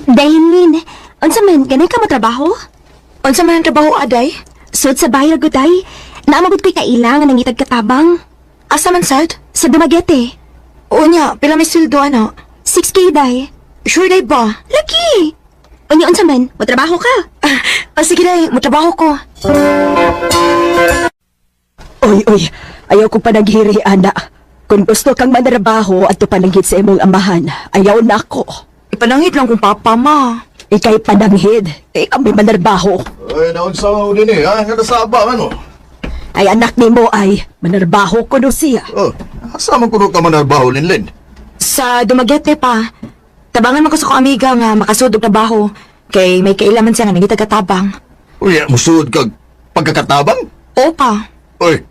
Daylin, unsa man ganay ka mo trabaho? Unsa man ang trabaho aday? Sud sa bayar guday. Naamagod ko'y kailangan ng itag katabang. Asa man sad? Sa Dumaguete. Unya, pila may sweldo ana? 6K day. Sure day ba? Lagi! Unya unsa man, motrabaho ka. Ah, sige day, motrabaho ko. Oy, oy, ayaw ko panaghiri, ana. Kung gusto kang manarbaho at pananghid sa imong amahan, ayaw na ako. Ipanangit lang kong papa ma. Ika'y pananghid, kay kami manarbaho. Ay, naunsa mo din eh, ha? Nga man, oh. Ay anak nimo ay manarbaho ko no siya. Oh, asa man kuno ka manarbaho, Linlin? Sa Dumaguete pa. Tabangan man ko sa akong amiga nga makasud og trabaho kay may kailaman siya nga nangitag katabang. Uy, musuod kag pagkakatabang? Opa. Uy,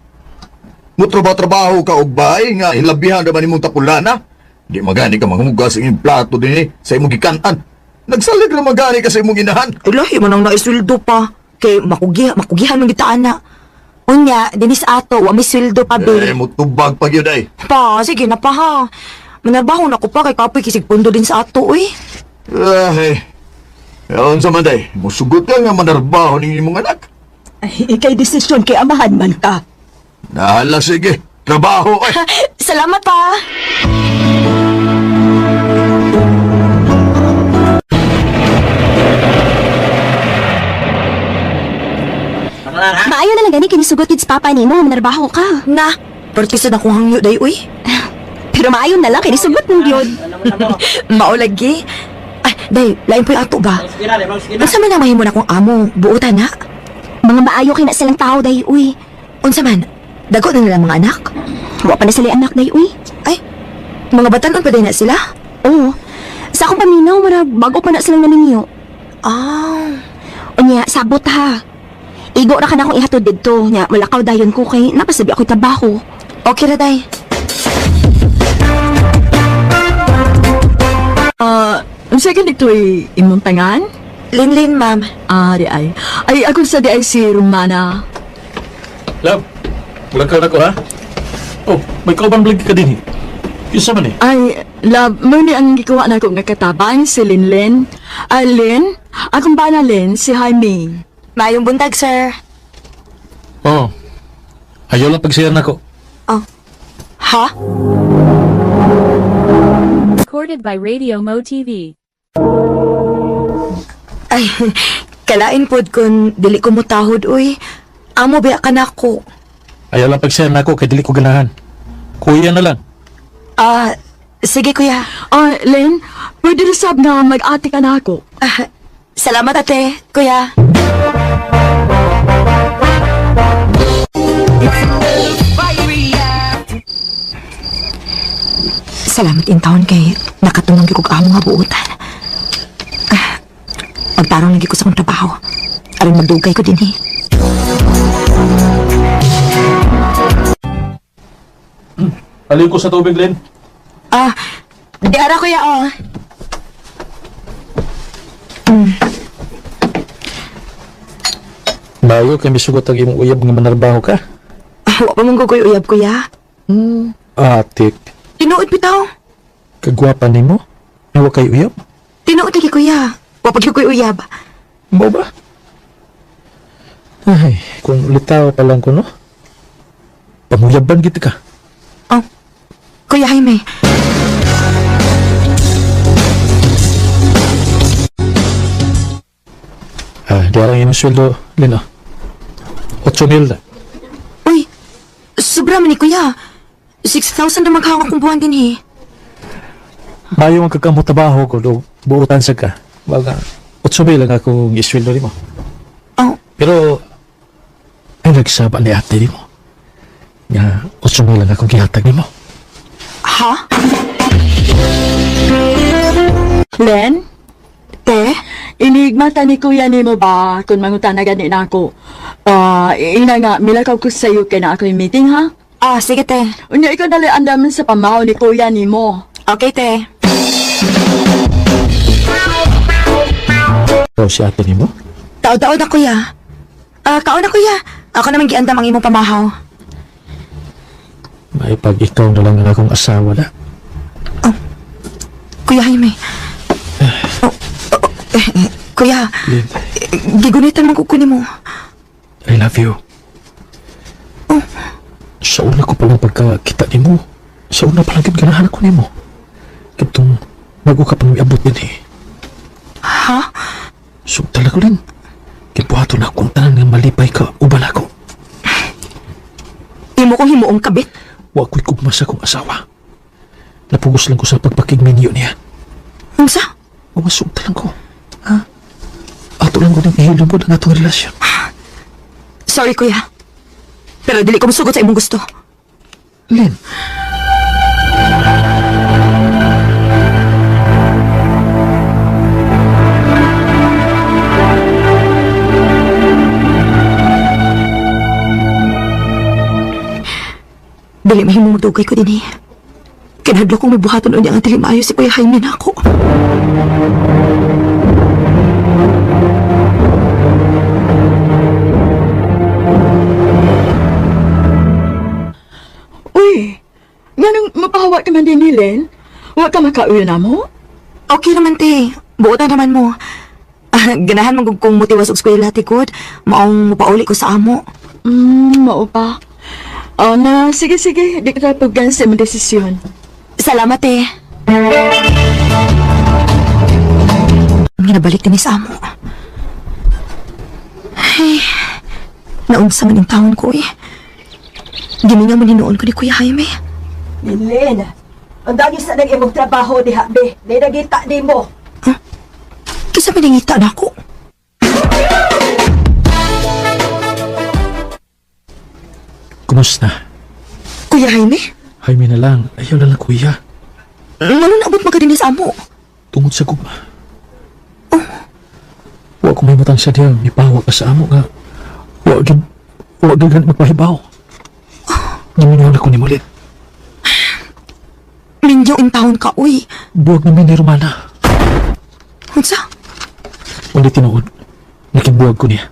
mutrabaho-trabaho ka og bahay nga hilabihan naman imong tapulana. Di magani ka manghugas sa imong plato din eh, sa imong gikan-an. Nagsalig ra magani ka sa imong inahan. Ilahi man ang naisweldo pa. Kay makugihan, makugihan man kita ana. Unya, dinis ato, wa may sweldo pa Eh, be. mutubag pa gyud ay. Pa, sige na pa ha. Manarbaho na ko pa kay kapoy kisig pundo din sa ato uy. Ay, unsa man day, musugot ka nga manarbaho ning imong anak. Ay, ika'y desisyon kay amahan man ka. Nahala, sige, trabaho ay. Salamat pa. Maayo na lang gani kinisugot gid sa papa nimo, manarbaho ka. Na, pertisan akong hangyo day uy. Pero maayo na lang kinisugot mong gyud. Maulagi. Ay, day, lain po'y ato ba? Unsa man ang mahimo na akong amo, buotan na? Mga maayo kay na silang tao day uy. Unsa man, dago na nila mga anak? Wa pa na sila anak day uy. Ay, mga batanon pa day na sila? Oo. Sa akong paminaw, murag bago pa na silang namingyo. Ah, Unya, sabot ha. Igo ra ka na akong ihatod didto. Nya, malakaw dayon ko kay napasabi ako'y trabaho. Okay ra day. Ah, unsa ganito'y imong tangan? Linlin, ma'am. Ah, di ay. Ay, ako sa di ay si Romana. Love, walang na ko ha? Oh, may kauban vlog ka din eh. Isa man eh. Ay, love, mo ni ang gikuha na ko nga katabang si Linlin. Ay, Lin, akong bana Lin, si Jaime. Maayong buntag, sir. Oo. Oh. Ayaw lang pagsiyan nako. Oh. Ha? Recorded by Radio Mo TV. Ay, kalain pod kun dili ko mutahod, uy. Amo biya ka nako. Ayaw lang pagsiyan nako kay dili ko ganahan. Kuya na lang. Ah, sige kuya. Ah, Lin, pwede rin sab na mag-ate ka na ako. Ah, salamat ate, kuya. Salamat in taon kay nakatunong gyud kog amo nga buotan. Ah, magtarong lagi ko sa akong trabaho. Aron magdugay ko dinhi. Aliw ko sa tubig, Len. Ah, di ara kuya oh. Bayo kay misugot ang imong uyab nga manarbaho ka. Ah, wa pa mong gugoy uyab kuya. Atik, Tinuod bitaw. kagwapa nimo. Nga wa kay uyab. Tinuod lagi kuya. Wa pa gyud ko'y uyab. Mao ba? Ay, kung litaw pa lang ko no. Panguyaban gid ka. Oh, Kuya Jaime. Ah, di arang imong sweldo, Len oh. 8,000 na. Uy, sobra man ni kuya. 6,000 na maghawak akong buwan din eh. Mayo ang kakamot trabaho ko do buotan sa ka. Baga, 8,000 lang akong isweldo nimo. Oh, Pero ay nagsaba ni ate nimo. Nga 8,000 lang akong gihatag nimo. ha? Len, Te? inigmata ni kuya nimo ba kung mangutana gani na ako? Ah, ina nga, milakaw ko sa iyo kay na ako'y meeting ha? Ah, sige te. Unya, ikaw dali andaman sa pamaw ni kuya nimo. Okay te. Ikaw si ate nimo? Taod-taod na kuya. Ah, kaon na kuya. Ako naman giandam ang imong pamahaw. May pag ikaw na lang ang akong asawa na. Kuya Jaime. Oh, oh, eh, Kuya, Lynn, gigunitan man ko kunin mo. I love you. Sa una ko palang pagkakita ni mo, sa una palang gid ganahan ko nimo. Katong bago ka pang miabot din eh. Ha? Sugtala ko rin. Kibuhato na akong tanan nga malipay ka uban ako. Imo kong himuong kabit. Wa ko'y kugma sa akong asawa. Napugos lang ko sa pagpakigminyo niya. Unsa? O masugta lang ko. Ha? Ato lang ko nang ihilom ko ng atong relasyon. Sorry, kuya. Pero dili ko musugot sa imong gusto. Lynn, Dili mahimong magdugay ko dinhi. Kinahadlok kong may buhaton unya nga dili maayo si Kuya Jaime nako. Uy, nganong mapahawa ka man din ni Len? Wa ka makauwi na mo? Okay naman, te. Buotan naman mo. Ah, ganahan man gud kong motiwas og eskwela, te, good. Maong mopauli ko sa amo. Mao pa. Oh, na, sige, sige. Di ka paggan sa imong desisyon. Salamat, te. Nga nabalik din sa amo. Ay, naunsa man yung taon ko eh. Giminga man hinuon ko ni Kuya Jaime. Lynn, ang dagi sa nang imong trabaho diha, be. Di nagita nimo. Kisa maningita na ako. kumusta? Kuya Jaime, Jaime na lang. Ayaw na lang kuya. ngano naabot mo ka din sa amo? Tungod sa gugma. Wa ko may matang sa diya. Mipawa ka sa amo nga. Wa gid ganit magpahibaw. Naminaw na ko ni Mulit. Minyo in taon ka, uy. Buwag namin ni Romana. Unsa? Wala tinuod. Nakibuwag ko niya.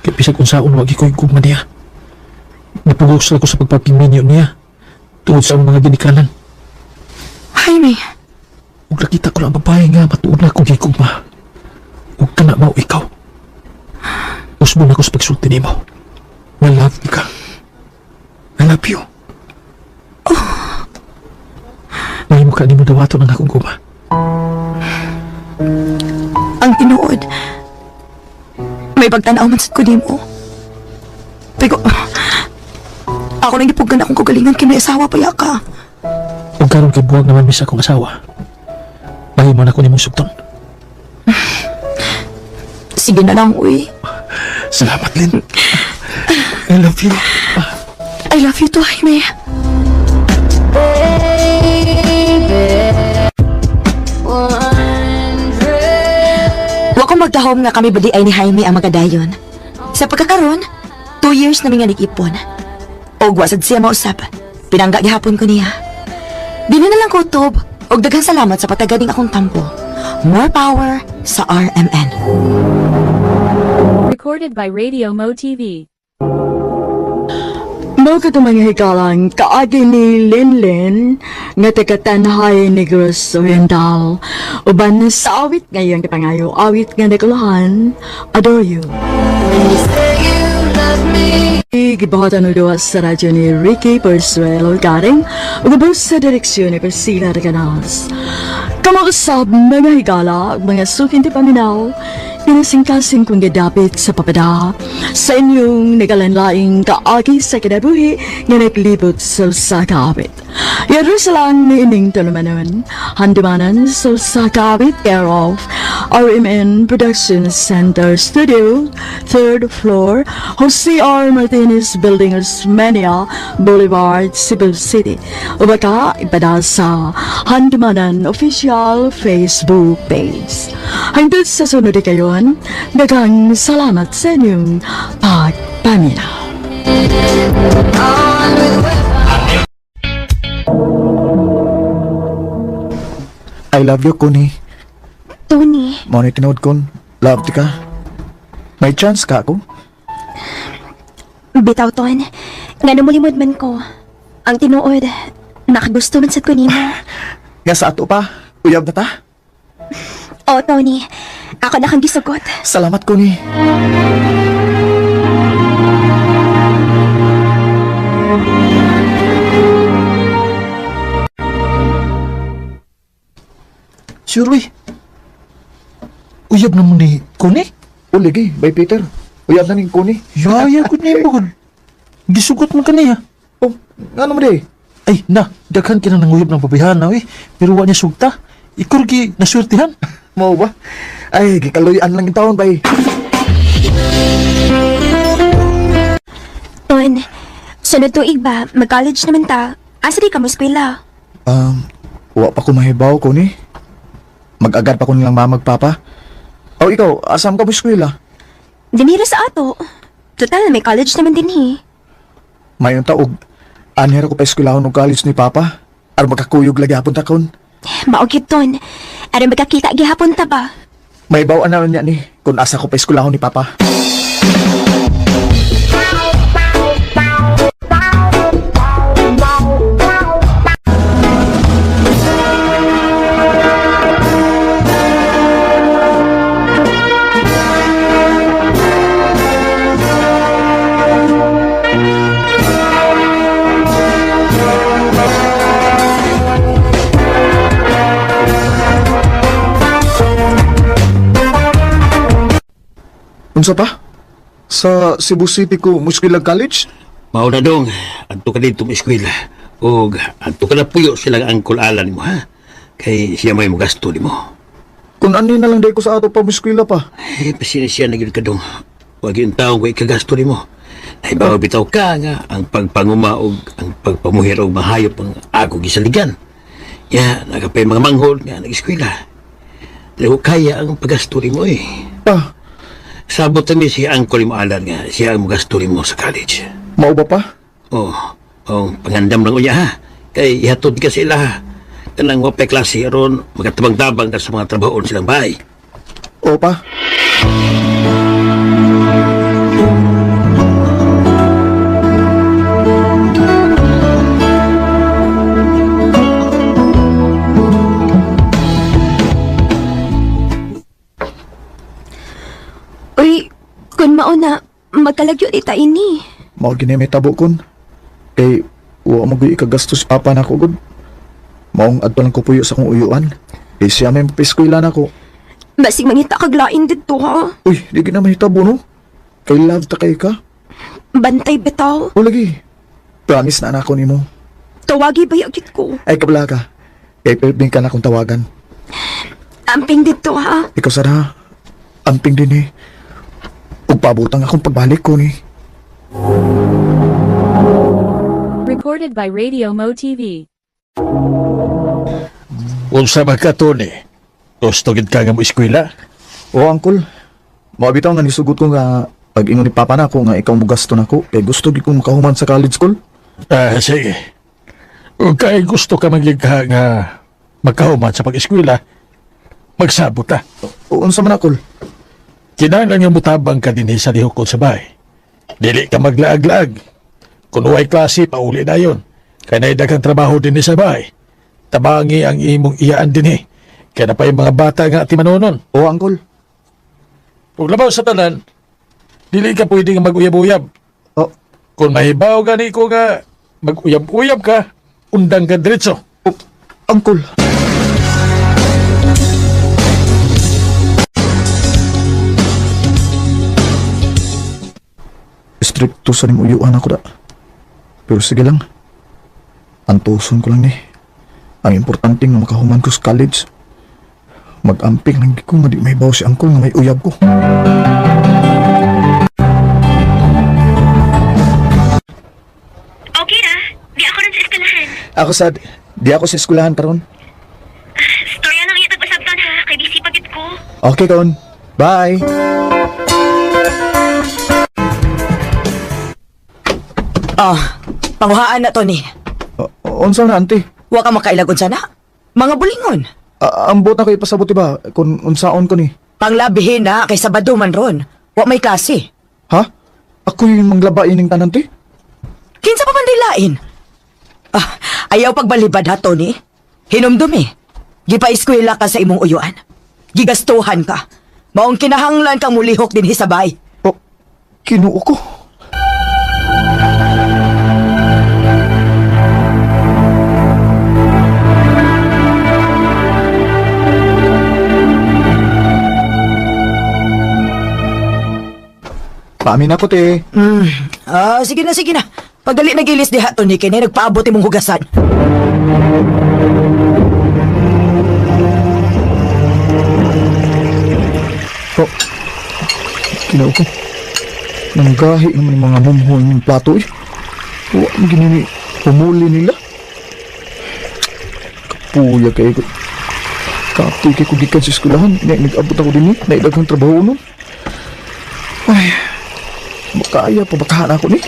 Kaya bisag unsaon wag ko yung gugma niya. Napugos lang ko sa pagpapiminyo niya. Tungod sa among mga ginikanan. Jaime, Ug nakita ko lang ang babae nga matuod na akong gigugma. Ug kana mao ikaw. Usbon ako sa pagsulti nimo. Na love ka. I love you. Oh. Mahimo ka nimo dawaton ang akong gugma. Ang tinuod. May pagtanaw man sad ko nimo. Pero ako lang gipugan akong kagalingan kay may asawa pa ya ka. Ug karon kay buwag naman mis akong asawa. Mahimo na ko nimong sugton. Sige na lang, uy. Salamat, Lynn. I love you. I love you too, Jaime. Wa ko magdahom nga kami badi ay ni Jaime ang magadayon. Sa pagkakaron, 2 years na nga nag-ipon. Og wa sad siya mausap. Pinangga gihapon ko niya. Dili na lang ko utob. Og daghang salamat sa pataganing akong tampo. More power sa RMN. Recorded by Radio Mo TV. Mao ka mga higalang kaagi ni Linlin nga taga Tanhay Negros Oriental. Uban sa awit ngayon kapangayo, awit nga nagulahan, Adore You. Gibuhatan og duha sa radyo ni Ricky Persuelo Garing ug ubos sa direksyon ni Priscilla Reganas. Kamausab mga higala ug mga suking ti paminaw, pinasingkasing kong gidapit sa papada sa inyong nagalanlaing kaagi sa kinabuhi nga naglibot sa usa ka awit. Jerusalem ni ining tulumanon, handumanan sa usa ka awit care of RMN Production Center Studio, third floor, Jose R. Martinez Building, Osmeña Boulevard, Cebu City. O baka ipada sa Handumanan Official Facebook page. Hangtod sa sunod kayon, daghang salamat sa inyong pagpaminaw. I love you, Connie. Tony, Mao ni tinuod kon. Love ti ka. May chance ka ako? Bitaw, Ton. Nga namulimod man ko. Ang tinuod, nakagusto man sad ko nimo. Nga sa ato pa, uyab na ta. Oh, Tony, ako na kang gisugot. Salamat ko ni. Sure, uy. Uyab na mo ni Kuni? Uli, bay Peter. Uyab na ning Kuni. Yaya ko ni mo. Gisugot mo kaniya. Oh, ngano mo di? Ay, na, daghan ka na nanguyab ng babihana, eh. Pero wa niya sugta. Ikurgi, naswertihan. Mao ba? Ay, gikaluyan lang yung taon, bay. Ton, sunod tuig ba, mag-college naman ta. Asa di ka mo eskwela? Wa pa ko mahibaw ko ni. Mag-agad pa ko nilang mama magpapa. Oh, ikaw, asam ka mo eskwela? Dinira sa ato. Total, may college naman din eh. Mayon ta og anher ko pa eskwelahon og college ni papa. Aron makakuyog lagi hapon ta kon. Mao gyud ton. Aron magkakita gihapon ta ba? Mahibaw na niya ni kung asa ko pa eskwelahon ni papa. Unsa pa? Sa Cebu City ko muskwilag college? Mao na dong, adto ka dito mo eskwela. Og adto ka na puyo silang angkol alan mo ha. Kay siya may mogasto nimo. Kung ano na lang day ko sa ato pa muskwila pa. Eh, pasensya na gyud ka dong. Wag yung taong ko ikagasto nimo. Ay bawo bitaw ka nga ang pagpanguma og ang pagpamuhir og mahayop ang ako gisaligan. Ya, nagapay mga manghod nga nag-eskwela. Dili ko kaya ang paggasto nimo eh. Pa, Sabot kami si angkol mo alan nga siya ang mogasto nimo sa college. mao ba pa? Oh, oh, pangandam lang unya ha. Kay ihatod ka sila ha. Kanang wapay klase aron magatabang-tabang ka sa mga trabahoon silang bahay. O pa? Uy, kun mao na, magkalagyo di ta ini. Mao gini may tabo kon. Kay wa mo gyud ikagastos papa nako gud. Maong adto lang ko puyo sa akong uyuan. Kay siya may paeskwela nako. Basig mangita kag lain didto ha. Uy, di gid na mahitabo no. Kay love ta kay ka. Bantay bitaw. O lagi. Promise na nako nimo. Tawagi ba gyud ko? Ay kabla ka. Kay perping ka na akong tawagan. Amping didto ha. Ikaw sana, amping din eh. Ug paabotang akong pagbalik ko ni. Recorded by Radio Mo TV. Unsa ba ka, Tony? Gusto gid ka nga mo eskwela? O angkol, mao bitaw nga nisugot ko nga pag ingon ni papa nako nga ikaw mogasto nako kay gusto gid kong makahuman sa college school. Ah, sige. Kung kay gusto ka magligha nga magkahuman sa pag-eskwela, magsabot ta. O unsa man akol? Kinahanglan nga mutabang ka dinhi sa lihokon sa bahay. Dili ka maglaag-laag. Kung uway klase, pauli na yon. Kay naay daghang trabaho dinhi sa bahay. Tabangi ang imong iyaan dinhi. Kaya na pa yung mga bata nga ati manonon. O angkol. Ug labaw sa tanan, dili ka pwede nga mag-uyab-uyab. O, Kung mahibaw gani ko nga mag-uyab-uyab ka, undang ka diretso. o angkol. Stricto sa ning uyuan ako da. Pero sige lang. Antuson ko lang ni. Ang importante nga makahuman ko sa college. Mag-amping lang di ko nga di may si angkol nga may uyab ko. Okay ra. Di ako ron sa eskwelahan. Ako sad, di ako sa eskwelahan karon. Storya lang iya tag-usab ha. Kay busy pa gid ko. Okay kaon. Bye. Oh, panguhaan na, Tony. Unsa na ante? Wa ka makailagon sana. Mga bulingon. Ambot na ko ipasabot ba kung unsaon ko ni. Panglabihin na kay Sabado man ron. Wa may klase. Ha? Ako yung manglaba ining tanan te? Kinsa pa man dilain? Ah, ayaw pagbalibad ha, Tony. Hinumdumi. Gipa-eskwela ka sa imong uyuan. Gigastuhan ka. Maong kinahanglan kang mulihok din hisabay. Oh, Kinuo ko. Paamin ako, te. Ah, sige na, sige na. Pagdali na gilis diha, Tony, kay na nagpaabot imong hugasan. Oh, kinuo ko. Nanggahi naman yung mga mumhon yung plato, eh. Wa, ang ginini, pumuli nila. Kapuya kay ko. Kapoy kay ko gikan sa eskwelahan. Nag-abot ako din eh. Naidaghang trabaho nun. Ay, makaya pa bakahan ako ni.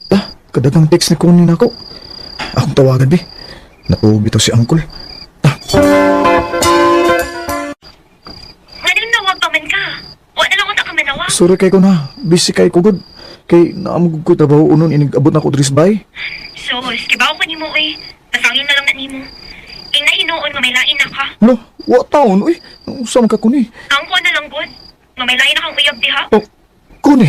Ah, kadagang text ni Connie na ako. Akong tawagan, bi. Natuog ito si Uncle. Nganong nawag pa man ka? Wa na lang unta ka manawag. Sorry kay ko na. Busy kay ko gud. Kay naamog ko trabaho unon inig-abot na ko diri sa bay. Sus, kibaw ko nimo oy. Pasangin na lang na nimo. Ing nahinuon nga may lain na ka. Lo, wa taon uy. Unsa man ka kuni? Ang ko na lang gud. Nga may lain na kang uyab diha. Oh, kuni.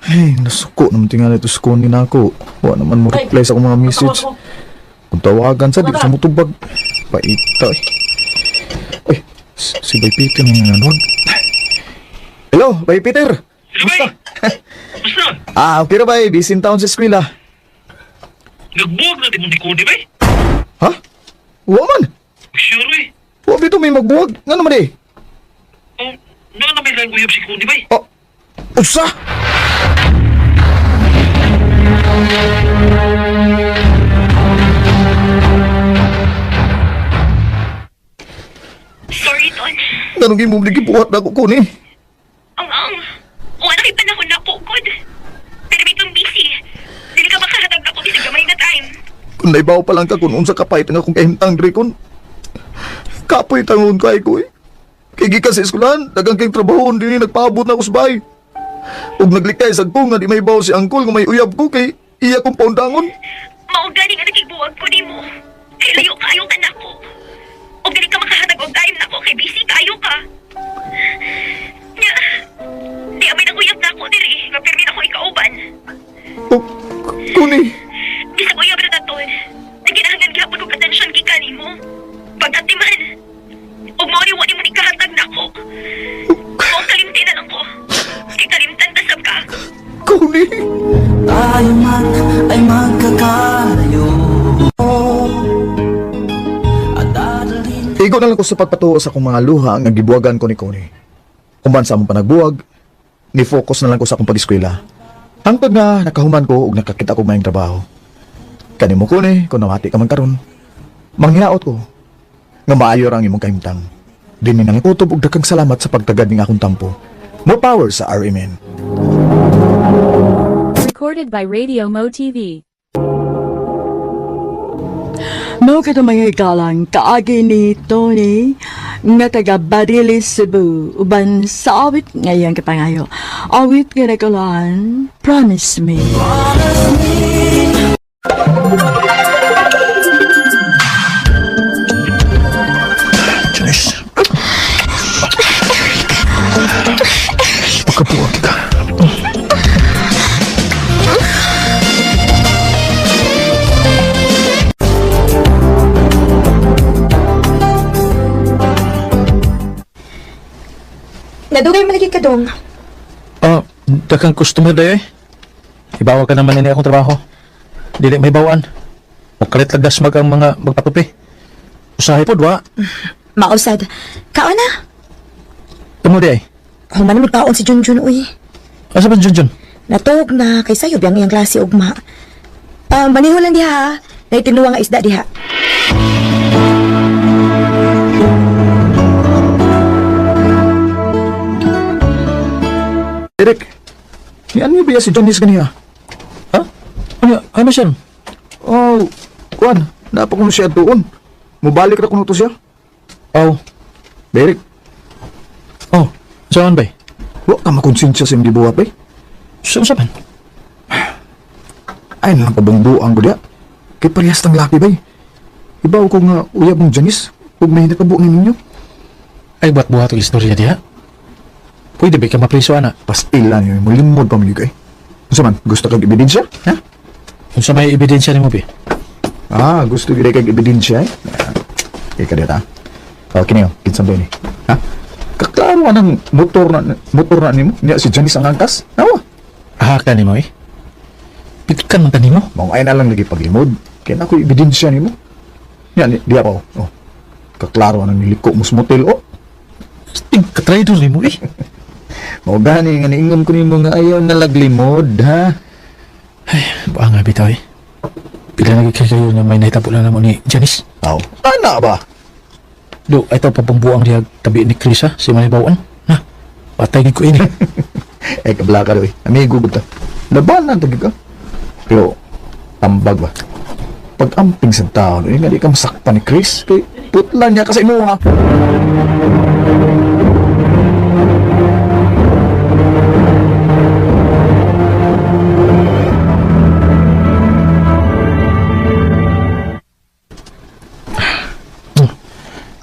Hey, nasuko naman tingali ito sa kunin ako. Wa naman mo reply sa akong mga message. Kung tawagan sa, di ko sa mutubag. Paita eh. Ay, si Bay Peter na nananod. Hello, Bay Peter! Kumusta? Basta, Ah, okay ra bay. Busy in town sa eskwela. nagbuwag na di mo ni Cody bay. Ha? Wa man! Sure eh. Wa bito may magbuwag. Nga naman eh. Oh, nga na may laing uyab si Cody bay. Oh, usa! Sorry, Ton. Ganong imong gibuhat na ako kunin. Ang ang. Wa na kay panahon na ko gud. Pero may itong busy. Dili ka makahatag ako bisag gamay na time. Kung naibaw pa lang ka kung unsa kapait nga akong kahimtang diri kon. Kapoy tangon kay ko eh. Kay gikan sa eskwelahan, daghang kay trabaho dinhi nagpaabot na ako sa bahay. Ug naglikay sa ko nga di may si angkol nga may uyab ko kay iya kong paundangon. Mao gani nga nakibuwag ko nimo. Kay layo kaayo ka nako. Og dili ka makahatag og time nako kay busy kaayo ka. Nya, di amay naguyab nako diri nga pirmi nako ikauban. O, kuni, Bisag uyab ra taton. Nagkinahanglan gihapon og atensyon gikan nimo. Pagatiman. Og mao ni wa nimo ni kahatag nako. Mao kalimti na lang ko. Kay kalimtan ta sab ka. kuni. Tayo man ay magkakalayo At dadalhin Igo na lang ko sa pagpatuo sa akong mga luha nga gibuwagan ko ni Connie. Kumban sa among panagbuwag, ni-focus na lang ko sa akong pag-eskwela. Hangtod nga nakahuman ko ug nakakita ko maayong trabaho. Kanimo Connie, kung namati ka man karon, manghilaot ko nga maayo ra ang imong kahimtang. Dinhi nang ikutob og daghang salamat sa pagtagad ning akong tampo. More power sa RMN. Recorded by Radio Mo TV. Mao kadto mga igalang kaagi ni Tony nga taga Bariles, Cebu uban sa awit ngayang kapangayo. Awit nga nagkulaan, Promise Me. Janice. Pagkabuwag ka. Nadugay man lagi ka dong. Ah, daghang customer dayo eh. Ibawa ka naman nila akong trabaho. Dili may bawaan. Mukalit lagas mag ang mga magpatupi. Usahay po, wa. Mausad. Kaon na. Tamo di ay. Human magkaon si Junjun uy. Asa ba Junjun? Natuog na kay sayo biyang iyang klase ugma. Ah, maniho lang diha ha. Naitinuwa nga isda diha. Eric, ni ano ba si Janice ganiha? Ha? Ano? Ay, Michelle. Oh, kuan, napa ko siya doon. Mubalik ra kuno to siya. Oh. Eric, Oh. Saan ba? wa ka makonsensya sa imong gibuhat bay. Saan sa man? Ay nalang pabungbuang ko diya. Kay parehas tang laki bay. Ibaw ko nga uyab mong Janice ug may nakabo ni ninyo. Ay, buhat buhat ang istorya diha. Pwede ba ka mapriso, ana? Pastila niyo, mulimod pa mo kay. Unsa man, gusto kag ebidensya? Ha? Kung sa may ebidensya ni mo, bi. Ah, gusto gyud kag ebidensya eh. Ika dita. Okay niyo, kinsa ba ni? Ha? Kaklaro anang motor na nimo niya si Janice ang angkas. Nawa. Ah, ka ni mo, eh. Pitkan man ka nimo. Mao ay na lang lagi paglimod. Kay na ako'y ebidensya nimo. Nya ni diya pa oh. Oh. Kaklaro anang niliko mo sa motel oh. Sting, katraidor ni mo, eh. Mao gani nga niingon ko nimo nga ayaw na laglimod ha. Ay, buang nga bitaw, eh. Pila na gid kayo nga may nahitabo lang namo ni Janice. Aw. Ana ba? Do, ay ito pabungbuang diha tabi ni Chris, ha? Si Manibawan. Na, patay gid ko ini. Eh kabla ka doy. Amigo gud ta. Labanan ta gid ka. Pero tambag ba? Pag-amping sa tao, eh, nga di ka masakpan ni Chris. Kay putla niya ka sa imuha.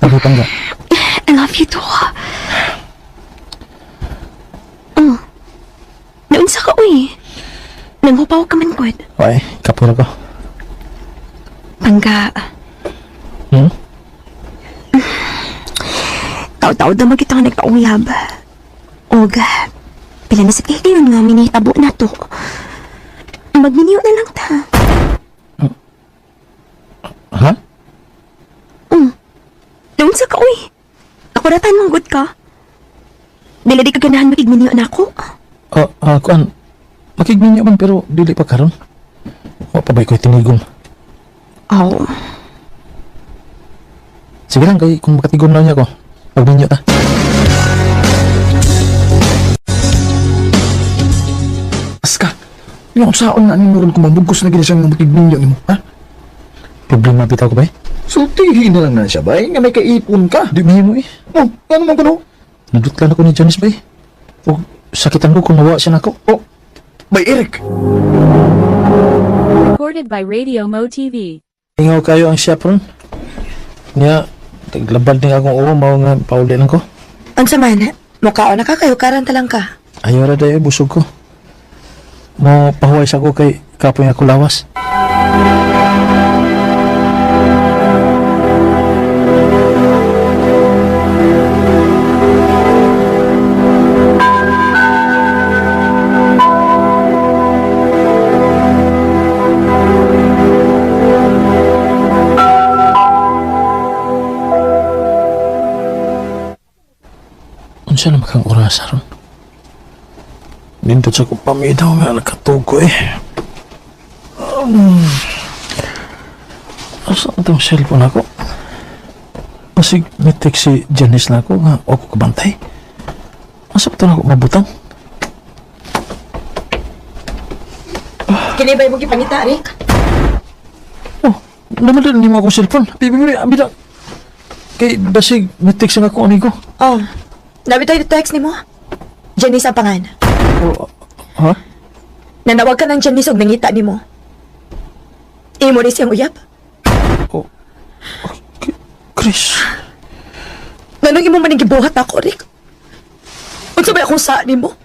Ano pangga? I love you too. Oh. Naunsa ka, uy. Nanghupaw ka man, God. Ay, kapura ko. Pangga, Hmm? taw-taw na magkita nga nagpauyab. Og, pila na sa kahigayon nga minitabo na to. Magminyo na lang ta. Ha? Naunsa ka, uy. Akuratan mong good ka. Dili di ka ganahan makigminyo na ako. Ah, ah, kuan. Makigminyo man pero dili pa karon. Wa pa ba'y ko'y tinigom. Aw, Sige lang kay kung makatigom na niya ko. Pagminyo ta. Aska. Yung saon na nimo ron kung mamugkos na gid siya nga makigminyo nimo, ha? Problema bitaw ko ba eh? Sultihin na lang na siya, bay. Nga may kaipon ka. Di mahimo eh. Oh, ano man kuno? Nadutlan ako ni Janice ba eh. O sakitan ko kung mawa siya nako. Oh, bay Eric. Recorded by Radio Mo TV. Ingaw kayo ang siya ron. Niya, taglabal ni akong ulo, mao nga pauli lang ko. Unsa man, mukhaon na ka kayo karan talang ka. Ayaw ra dayo, busog ko. Mo pahuway sa ko kay kapoy ako lawas. Unsa na makang oras aron? Nindot sa kong pamitaw nga nakatug ko eh. Asa na itong cellphone ako? Pasig may text si Janice na ako nga ako kabantay. Asa pa ito na ako mabutang? Kini ba imong gipangita, Rick? Oh, naman din mo akong cellphone. Bibi, abi lang. Kay basig may text na ako amigo. Oh. Nabi tayo text nimo. Janice ang pangan. Oh, ha? Nanawag ka ng Janice og nangita nimo. Imo ni siyang uyab. Oh, Chris. Nganong imo man ang gibuhat ako, Rick? Unsa ba akong sa nimo?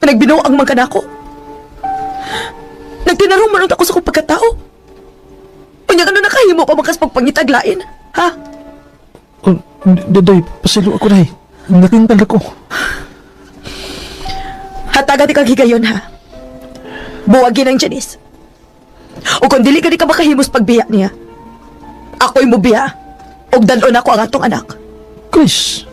Nagbinuang man ka nako. Nagtinarong man ako sa akong pagkatao. Unya ano nakahimo pa makas pagpangitag lain? Ha? Oh, daday, pasilo ako dahi. Natintal ako. Hatagan di kag higayon ha. Buwagin ang Janice. O kung dili ka di ka makahimos pagbiya niya, ako'y mubiya. Og dalon ako ang atong anak. Chris.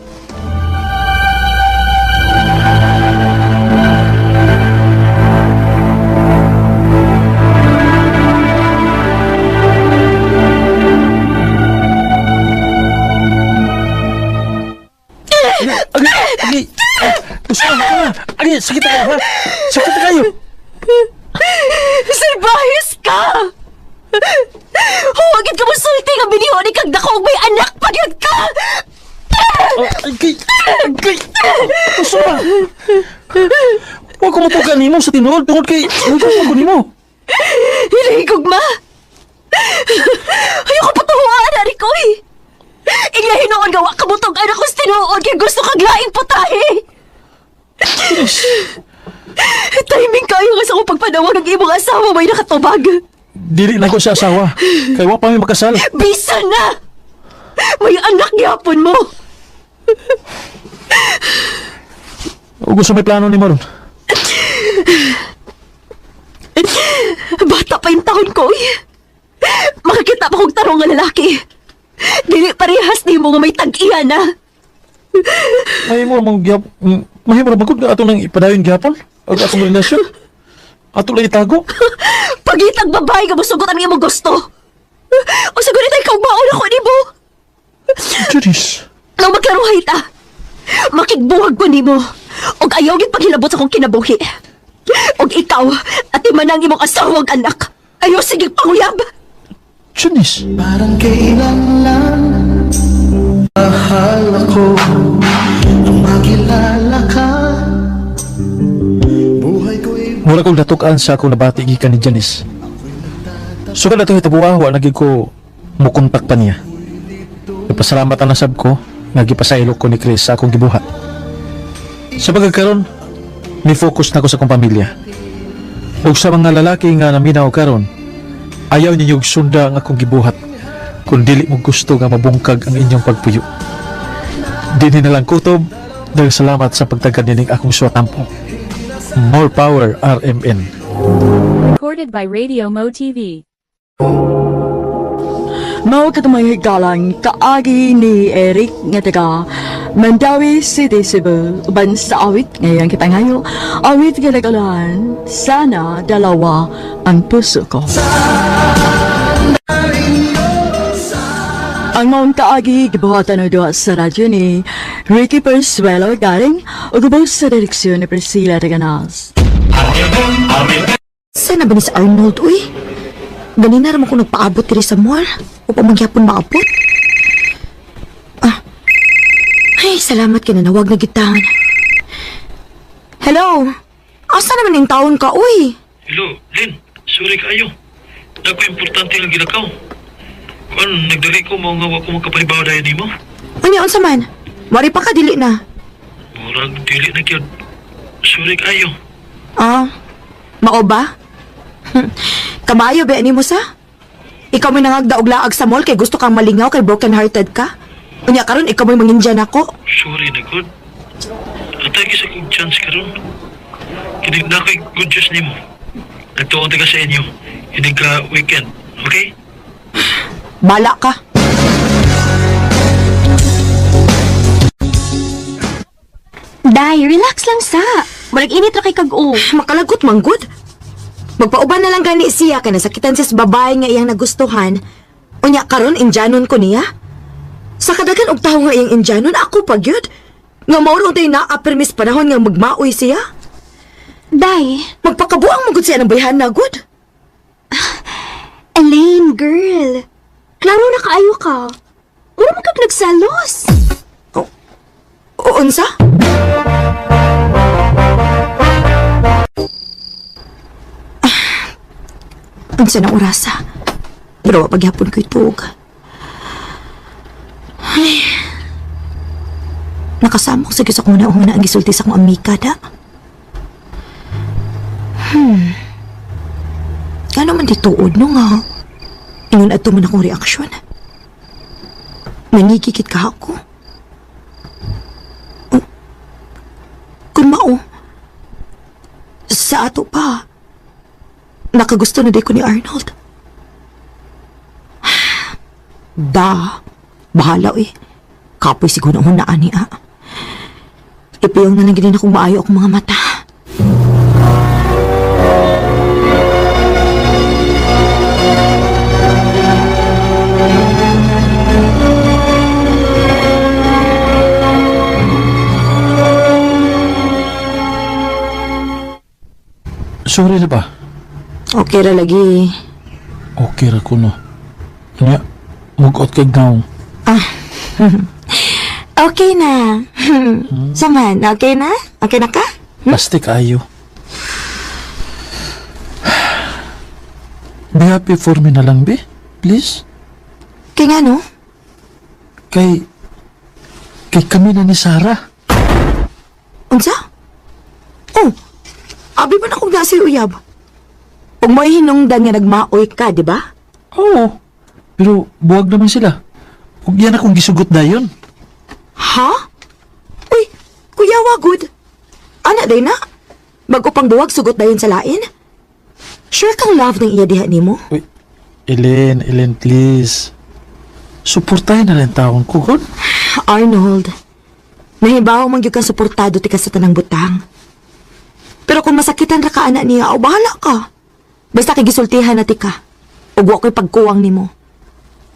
Dili, sakit na kayo, ha? Sakit na kayo. Salbahis ka! Huwagin ka mo sulti nga biniho ni kag dako may anak pa gyud ka! Ay, kay, gusto ba? Huwag ko matugan nimo sa tinuod tungod kay nagugma ko nimo. Hinahigog ma! Ayoko patuhuan, ari ko eh! Ingla hinuon gawa kabutog anak ko sa tinuod kay gusto kag laing putahe! Timing kayo nga sa akong pagpanawag ang imong asawa may nakatubag. Dili na ko siya asawa. Kay wa pa mi makasal. Bisa na! May anak gyapon mo! O gusto may plano nimo ron? Bata pa yung taon ko eh. Makakita pa kong tarong nga lalaki. Dili parehas nimo nga may tag-iya na. Mahimo ra gyap, mahimo ra magud ato nang ipadayon gyapon og atong relasyon. Ato lang itago. Pagitag babae nga musugot ang imong gusto. O sa ganit ay kaugmaon ako nimo. Janice. Nang magklaruhay ta. Makigbuhag ko nimo. Og ayaw gid paghilabot sa akong kinabuhi. Og ikaw, at manang imong asawa ug anak. Ayaw sige panguyab. Janice. Parang kailan lang mahal ako nang makilala ka. Buhay ko'y Mura kong natukan sa akong nabati gikan ni Janice. Sugad ato hitabua, wa na gyud ko mukontak pa niya. Nagpasalamat ang nasab ko nga gipasaylo ko ni Chris sa akong gibuhat. Sa pagkakaron, ni focus na ko sa akong pamilya. Ug sa mga lalaki nga naminaw karon, ayaw ninyo sunda ang akong gibuhat kung dili mo gusto nga mabungkag ang inyong pagpuyo. Dinhi na lang kutob, dahil salamat sa pagtagad nining akong suwatampo. More power, RMN. Recorded by Radio Mo TV. Mao katumay galang kaagi ni Eric nga taga Mandawi City, Cebu, uban sa awit ngayang kipangayo, awit nga nagalahan, sana dalawa ang puso ko. Ang maong kaagi gibuhatan og duha sa radyo ni Ricky Persuelo galing ug ubos sa direksyon ni Priscilla Reganas. Sana ba ni si Arnold, uy? Ganina raman ko nagpaabot diri sa mall. O pamangyapon maabot. Ah. Ay, salamat ka na nawag na gitawon. Hello? Asa naman yung taon ka, uy? Hello, Lin. Sorry kaayo. Nagpa-importante ang gilakaw. Kuan, nagdali ko mo nga wa ko makapanibaw dahil nimo. Unya, unsa man? Wari pa ka, dili na. Murag dili na gyud. Sorry kaayo. Ah, mao ba? Kamayo ba ni mo sa? Ikaw may nangagda og laag sa mall kay gusto kang malingaw kay broken hearted ka? Unya karon ikaw may mangindyan ako. Sorry na gud. Atay sa kong chance karon. Kini na ko'y good news nimo. Nagtuon ta ka sa inyo. Hindi ka weekend, okay? Bala ka. Day, relax lang sa. Murag init ra kay kag-o. Makalagot man gud. Magpauban na lang gani siya kay nasakitan siya sa babae nga iyang nagustuhan. Unya karon indyanon ko niya. Sa kadagan og tawo nga iyang indyanon ako pa gyud. Nga mao ra tay naa permis panahon nga magmaoy siya. Day, Magpakabuang man gud siya ng bayhan na gud. Elaine, girl. Klaro na kaayo ka. Mura man kag nagselos. O unsa? Unsa na orasa? Pero wa pagyapon ko'y tuog. Ay. Nakasamok sa gyud sa akong una ang gisulti sa akong amika da. Gano man di tuod no nga. Ingon adto man akong reaksyon. Nangigikit ka ako. Oh, kung mao, sa ato pa, nakagusto na di ko ni Arnold. Da, bahala eh. Kapoy siguro ang hunaan niya. Ipiyong na lang ginin akong maayo akong mga mata. Sorry na ba? Okay ra lagi. Okay ra kuno. Nya, mugot kay naong. Okay na. Saman, okay na? Okay na ka? Plastic ayo. Be happy for me na lang, be. Please. Kay nga no? Kay kami na ni Sarah. Unsa? Oh, abi man akong nasa uyab. Ug mo'y hinungdan nga nagmaoy ka, di ba? Oo. Pero buwag naman sila. Ug yan akong gisugot dayon. Ha? Uy, kuya wagod. Ana day na? Bago pang buwag sugot dayon sa lain? Sure kang love ng iya diha nimo? Uy, Ellen, please. Suportahin na lang taon ko, God. Arnold, nahibaw man gyud kang suportado ti ka sa tanang butang. Pero kung masakitan ra ka ana niya, o bahala ka. Basta kay gisultihan na ti ka. Ug wa ko'y pagkuwang nimo.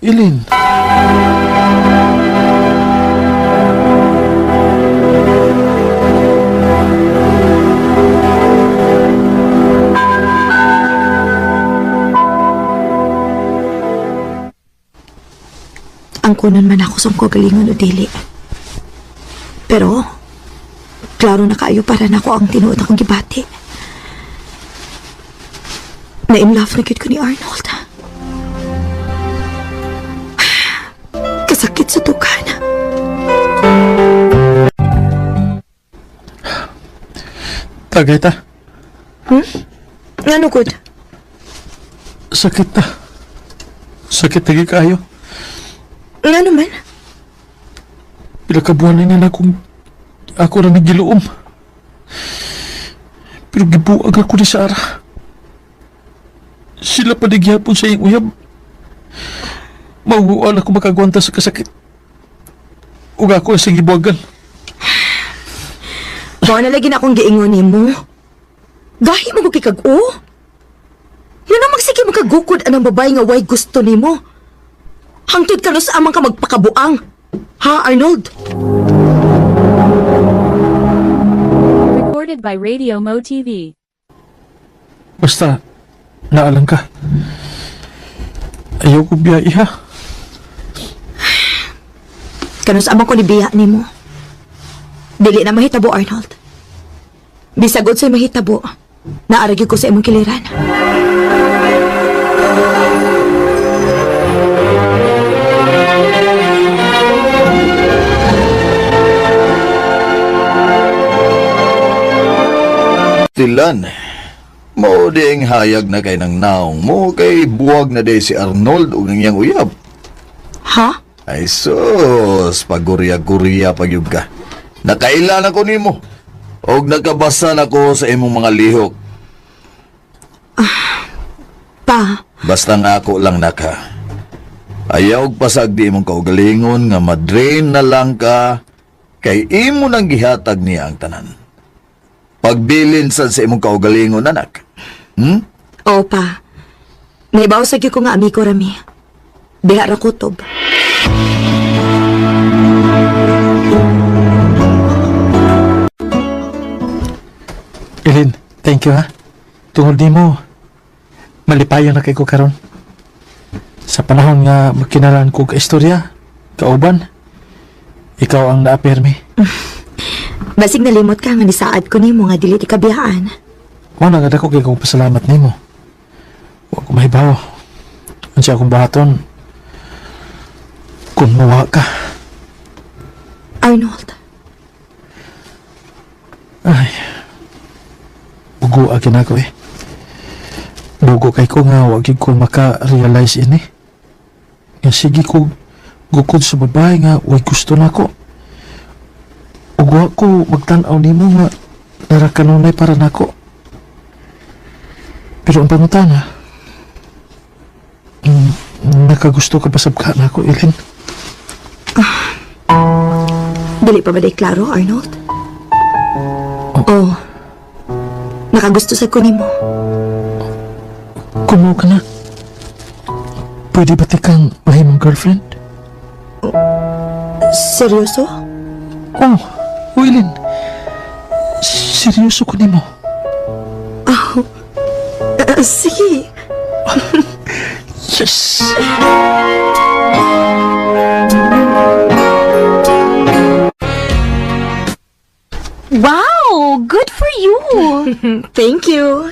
Ellen. Ang kunon man ako sa kagalingon o dili. Pero, klaro na kaayo para nako ang tinuod akong gibati. Na-in love na gyud ko ni Arnold. Kasakit sa tukan. Tagay ta. Ngano gud? Sakit ta. Sakit lagi kaayo. Ngano man? Pila ka buwan na akong ako ra nagiluom. Pero gibuag ako ni Sarah. Sila pa di gihapon sa iyang uyab. Mauguan ako makagwanta sa kasakit. Ug ako ang gibuagan. Mao na lagi na akong giingon nimo. Gahi mo ko kay kag-o. Ngano magsige makagukod anang babae nga way gusto nimo? Hangtod ka sa amang ka magpakabuang. Ha, Arnold? Recorded by Radio Mo TV. Basta, naalang ka. Ayaw ko biya, iha. Kanus amang ko ni biya nimo. Dili na mahitabo, Arnold. Bisagod sa'y mahitabo. Naaragi ko sa imong kiliran. Tilan, mao di ang hayag na kay nang naong mo kay buwag na day si Arnold ug nang iyang uyab. Ha? Ay sus, pagurya-gurya pagyud ka. Nakailan ako nimo. Og nakabasa na ko sa imong mga lihok. Pa, Basta nga ako lang naka. Ayaw og pasag di imong kaugalingon nga madrain na lang ka kay imo nang gihatag niya ang tanan. Pagbilin sad sa imong kaugalingon anak. Oo pa. Naibaw sa gyud ko nga amigo rami. Diha ra kutob. Ellen, thank you ha. Tungod nimo, malipayon na kay ko karon. Sa panahon nga magkinalan ko ka istorya, kauban, ikaw ang naapirmi. Basig nalimot ka nga nisaad ko nimo nga dili ti kabiyaan. Mao na nga dako kay kong pasalamat nimo. Wa ko mahibaw. Unsa akong buhaton? Kung mawa ka. Arnold, Ay. Bugo agi na ko eh. Bugo kay ko nga wa gyud ko maka-realize ini. Nga sige ko gukod sa babae nga way gusto nako. Ug wa ko magtan-aw nimo nga nara kanunay para nako. Pero ang pangutana, nakagusto ka ba sabka nako, Ellen? Dili pa ba day klaro, Arnold? Oh. Nakagusto sa ko nimo. Kumuha ka na. Pwede ba ti kang mahimong girlfriend? Seryoso? Oh, Ellen. Seryoso ko nimo. Oh. Sige. Yes! Wow! Good for you! Thank you.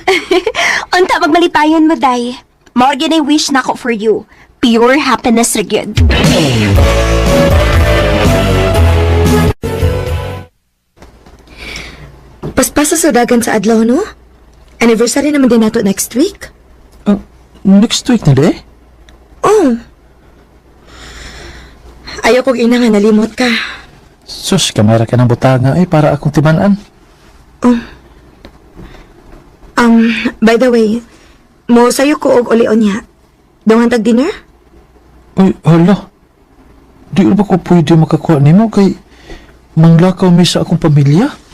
Unta magmalipayon mo, day. Morgan ay wish nako for you. Pure happiness ra gyud. Paspasa sa dagan sa adlaw, no? Anniversary naman din nato next week. Next week na di? Oh. Ayaw kong ina nga nalimot ka. Sus, kamera ka ng butanga eh para akong timanan. By the way, mo sayo ko og ulion niya. Dungan tag dinner? Uy, hala. Di ba ko pwede makakuha nimo kay manglakaw mi sa akong pamilya?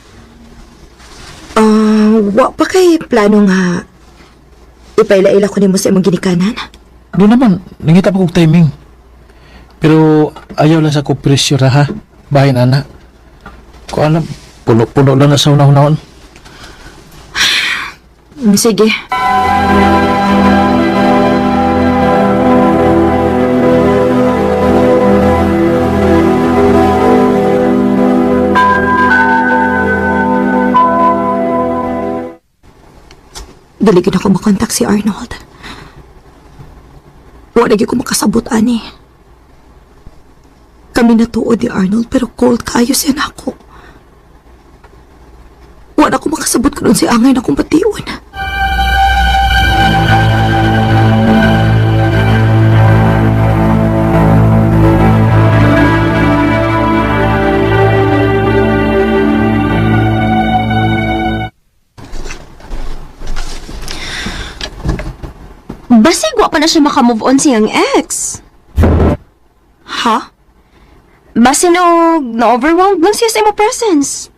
Wa pa kay plano nga ipaila-ila ko nimo sa imong ginikanan? Di naman, nangita pa kong timing. Pero ayaw lang sa ko pressure ha. Bahin ana. Ko alam, puno-puno lang na sa unahon. Sige. Dili gid ako makontak si Arnold. Wala gyud ko makasabot ani. Kami natuod ni Arnold pero cold kaayo siya nako. Wala ko makasabot kung si angay na kong bation. Basig wa pa na siya makamove on siyang ex. Ha? Basin og na-overwhelmed lang siya sa imo presence.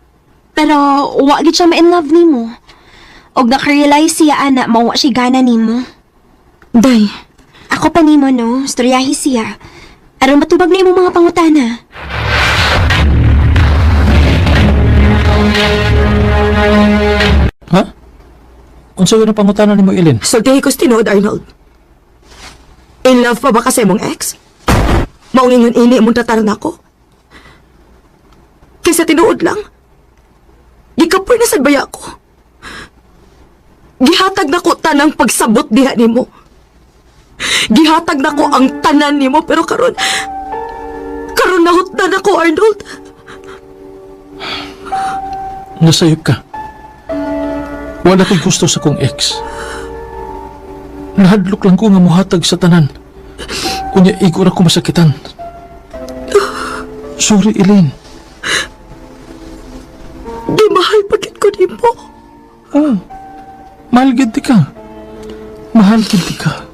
Pero wa gid siya ma-in love nimo. Og naka-realize siya ana mawa siya gana nimo. Day, Ako pa nimo no, storyahi siya. Aron matubag na imong mga pangutana. Ha? Unsa yun ang pangutana nimo, Ellen? Sultihi ko sa tinuod, Arnold. In love pa ba ka sa imong ex? Maungingon ini imong tataran ako. Kaysa tinuod lang. Gikapoy na sad baya ko. Gihatag na ko tanang pagsabot diha nimo. Gihatag na ko ang tanan nimo pero karon karon nahutdan ako, Arnold. Nasayop ka. Wala ko'y gusto sa kong ex. Nahadlok lang ko nga muhatag sa tanan. Unya, igo ra ko masakitan. Sorry, Elaine. Di mahal pagkit ko nimo. Oh, mahal gid ka. Mahal gid ka.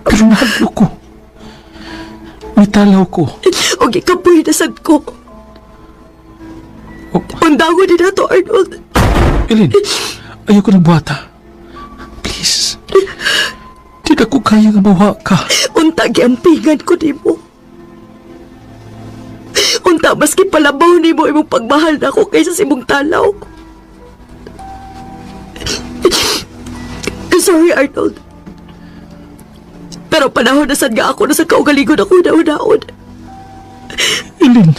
Pero nahadlok ko. Mitalaw ko. O gikapoy na sad ko. Oh. Undangon din na to, Arnold. Elaine, ayoko ng buhata. Please. Di na ko kaya nga mawa ka. Unta giampingan ko nimo. Unta maski palabaw nimo imong pagmahal nako kaysa sa imong talaw. Sorry, Arnold. Pero panahon na sad nga ako na sa kaugalingon ako na-unaon. Elaine.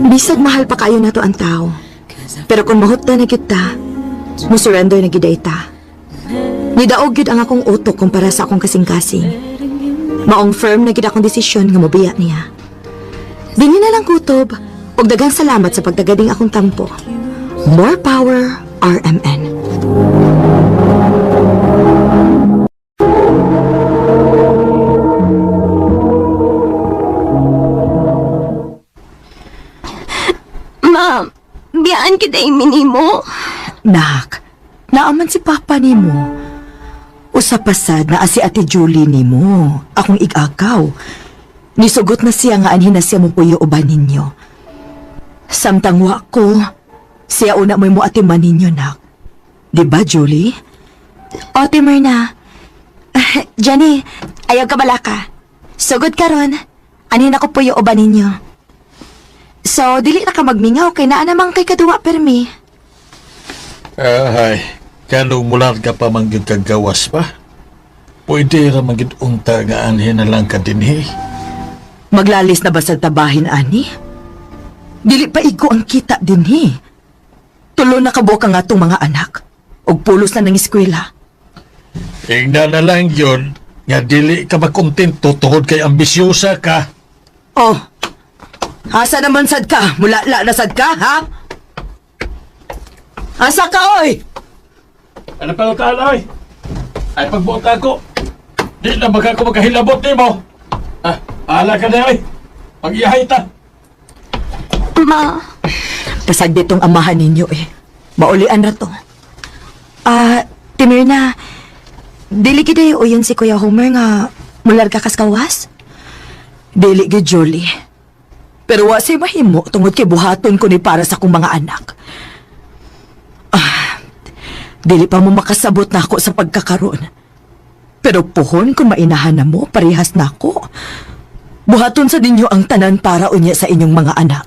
Bisag mahal pa kayo nato ang tao. Pero kung mahutda na gyud ta, mo surrender na gyud ay ta. Nidaog gyud ang akong utok kumpara sa akong kasing-kasing. Maong firm na gyud akong desisyon nga mobiya niya. Dinhi na lang kutob, ug daghang salamat sa pagtagading akong tampo. More power, RMN. Ma'am, biyaan kita iminimo. Nak, naaman si Papa nimo. Usa pasad na si Ate Julie nimo, akong igagaw. Nisugot na siya nga anhin na siya mo puyo uban ninyo. Samtang wa ko, siya una mo'y mo atiman ninyo, nak. Di ba, Julie? Ate Myrna, Jenny, ayaw ka balaka. Sugod karon. Anin ako puyo uban ninyo. So, dili na ka magmingaw kay naa namang kay kaduwa permi. Ay, kanong mular ka pa man gyud kag gawas pa. Pwede ra man gyud unta nga anhin na lang ka dinhi. Maglalis na ba sa tabahin, ani? Dili pa igo ang kita dinhi. Tulo na kabuok ang atong mga anak. Og pulos na ng eskwela. Ingna na lang yun nga dili ka makontento tungod kay ambisyosa ka. Oh, asa naman sad ka? Mulala na sad ka, ha? Asa ka, oy? Ano pa lang oy? Ay pagbuot ako. Di na baka ko makahilabot nimo. Ah, ala ka na oy. Pag-iyahay ta. Ma, Pasag ditong amahan ninyo eh. Maulian na to. Ah, Timirna, dili gid o yun si Kuya Homer nga mularga kas kawas? Dili gid Jolie. Pero wa si mahimo tungod kay buhaton ko ni para sa akong mga anak. Ah, dili pa mo makasabot na ako sa pagkakaroon. Pero puhon kung mainahan na mo, parehas na ako. Buhaton sa ninyo ang tanan para unya sa inyong mga anak.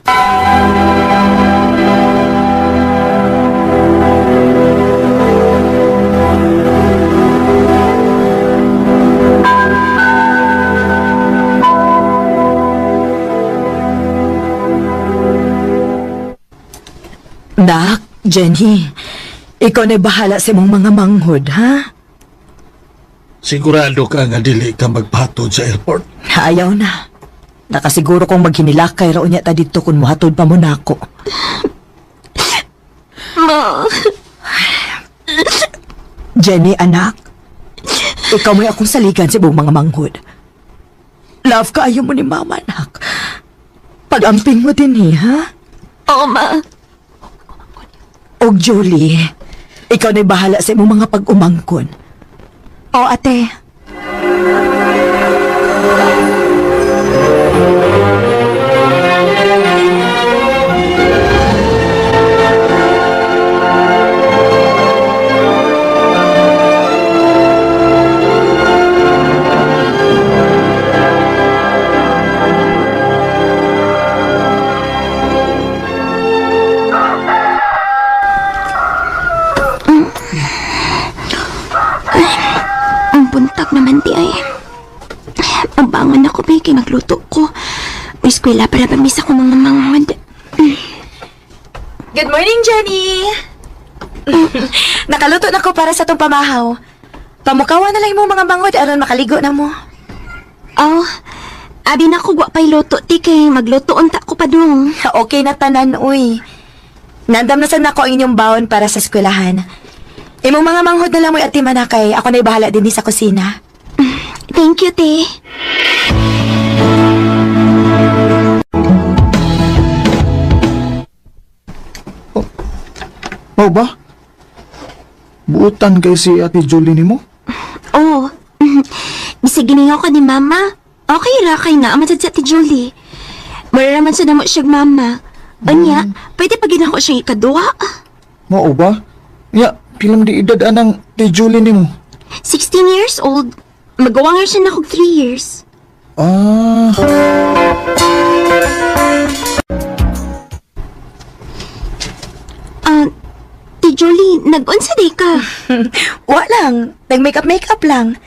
Nak, Jenny, ikaw na bahala sa imong mga manghod, ha? Sigurado ka nga dili ka magpatod sa airport. Ayaw na. Nakasiguro kong maghinilakay raw niya ta dito kung muhatod pa mo nako. ma. Jenny, anak. Ikaw may akong saligan sa buong mga manghod. Love ka ayaw mo ni mama, anak. Pag-amping mo din, eh, ha? Oo, ma. Og Julie, ikaw na'y bahala sa imong mga pag-umangkon. O, ate. Ang buntag naman di ay. Ang bangon ako ba kay magluto ko. May eskwela para ba misa ko mga manghod. Good morning, Jenny! Nakaluto na ko para sa tong pamahaw. Pamukawa na lang imong mga manghod aron makaligo na mo. Oh, abi na ko wa pa'y luto ti kay magluto unta ko pa dong. Okay na tanan, uy. Nandam na sad nako ang inyong baon para sa eskwelahan. Imong mga manghod na lang mo'y atiman na kay ako na'y bahala din sa kusina. Thank you, te. Mao ba? Buutan kay si Ate Julie nimo? Oh, bisag giningaw ka ni mama. Okay ra kay na man sad si Ate Julie. Mura raman sa namo siyag mama. Unya, pwede pa gid ako siyang ikaduha. Mao ba? Ya, pilang di edad anang Ate Julie nimo? 16 years old. Magawa nga siya na kog 3 years. Ah, Ah, Ate Julie, nag-unsa day ka? Wa lang. Nag-makeup makeup lang.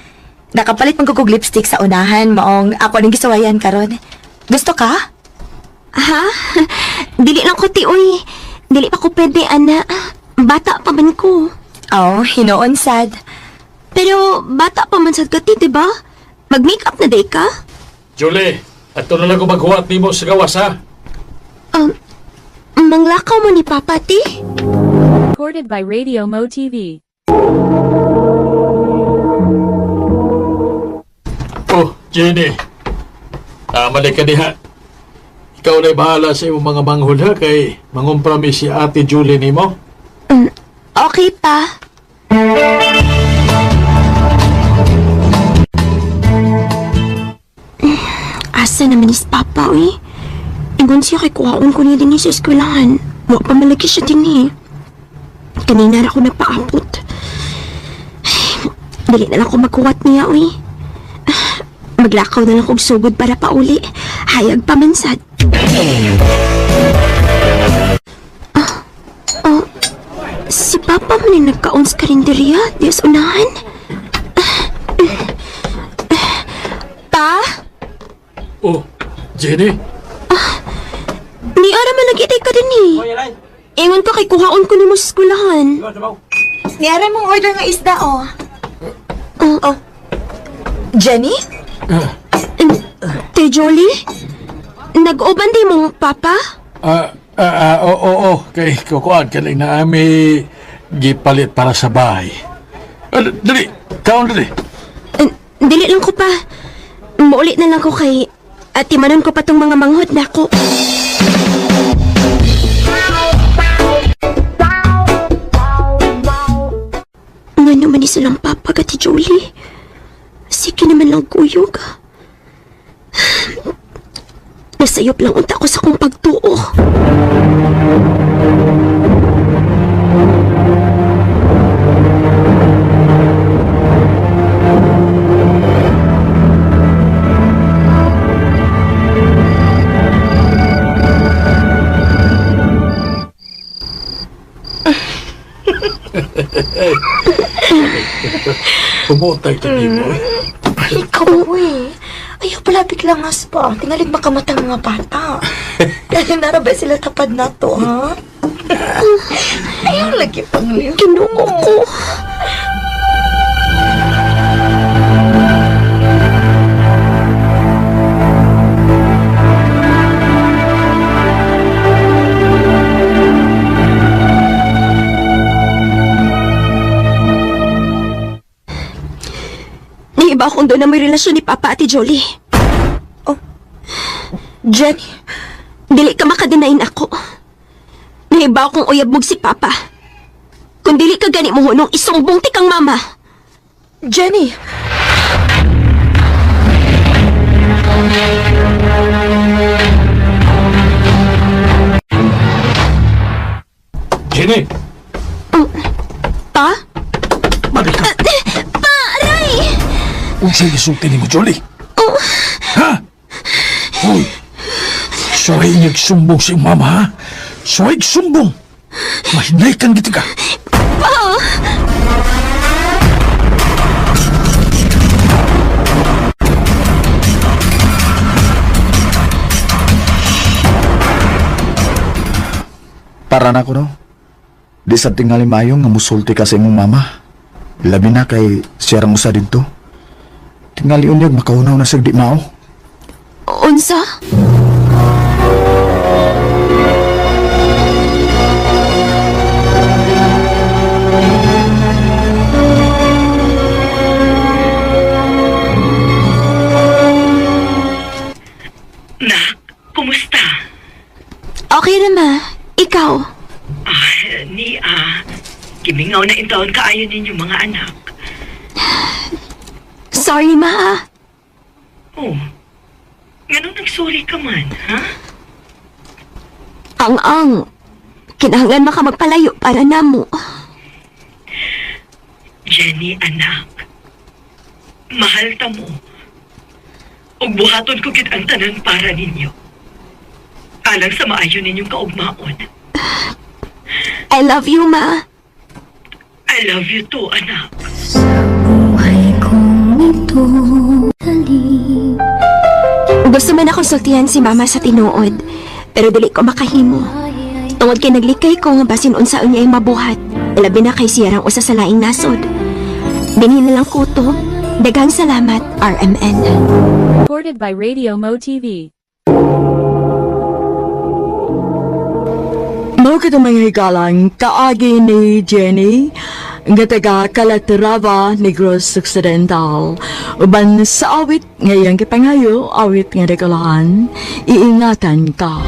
Nakapalit man ko kog lipstick sa unahan maong ako ning gisuwayan karon. Gusto ka? Ha? Dili lang ko ti uy. Dili pa ko pwede ana. Bata pa man ko. Oh, hinoon sad. Pero bata pa man sad ka ti, di ba? Mag-makeup na day ka? Julie, ato na lang ko maghuwat nimo sa gawas ha. Manglakaw mo ni Papa ti? Recorded by Radio Mo TV. Oh, Jenny. Ah, mali ka diha. Ikaw na'y bahala sa imong mga manghod ha kay mangumprami si Ate Julie nimo. Okay pa. Asa naman is Papa, uy? Ingon siya kay kuhaon ko niya din sa eskwelahan. Wa pa malagi siya din eh. Kanina ra ko nagpaabot. Ay, Dili na lang ko magkuwat niya, uy. Maglakaw na lang kog sugod para pauli. Hayag pa man sad. Ah, oh, si Papa man yung nagkaon sa karinderya. Diyos unahan. Pa? Oh, Jenny. Ni ara man lagi ka din eh. Ingon ka kay kuhaon ko nimo sa eskwelahan. Niara mong order nga isda, oh. Oh. Jenny? Te Jolie? Nag-uban di mong papa? Oo, oo, kay kukuan ka lang na ami gipalit para sa bahay. Dali, kaon dali. Dili lang ko pa. Muulit na lang ko kay at timanon ko pa tong mga manghod na ako. Nga naman ni silang papa ka, Ate Jolie. Sige naman lang kuyog. Nasayop lang unta ko sa kong pagtuo. Pumutay ka di mo. Ikaw, uy. Ayaw pala biglang nga pa. Tingalig makamatang mga bata. Dahil naraba sila tapad na to, ha? Ayaw lagi pang liw. Ginoo ko. Naiba akong doon na may relasyon ni Papa at Jolie. Oh, Jenny? Dili ka makadinain ako. Naiba akong uyab mog si Papa. Kung dili ka gani mo hunong isumbong ti kang mama. Jenny! Jenny! Oh, pa? Balik ka! Pa, aray! Unsay gisulti nimo, Jolie? Oh. Ha? Hoy! Suway nagsumbong si mama, ha? Suway sumbong! Mahinay kang giti ka! Pa! Para na ko, no? Di sa tingali maayo nga musulti ka sa imong mama. Labi na kay siya rang usa didto. Tingali unyag makaunaw na siya di mao. Unsa? Nak, kumusta? Okay na ma. Ikaw? Ni gimingaw na intaon kaayo ninyo mga anak. Sorry ma. Oh, ngano nagsorry ka man, ha? Ang-ang. Kinahanglan maka magpalayo para namo. Jenny, anak. Mahal ta mo. Ug buhaton ko gid ang tanan para ninyo. Alang sa maayo ninyong kaugmaon. I love you, ma. I love you too, anak. Gusto man akong sultihan si mama sa tinuod, pero dili ko makahimo. Tungod kay naglikay ko nga basin unsaon niya ay mabuhat, labi na kay siyarang usa sa laing nasod. Dinhi na lang ko to. Daghang salamat, RMN. Recorded by Radio Mo TV. Mao kita mga higalang kaagi ni Jenny nga taga Calatrava, Negros Occidental. Uban sa awit ngayang gipangayo, awit nga dekolahan, iingatan ka.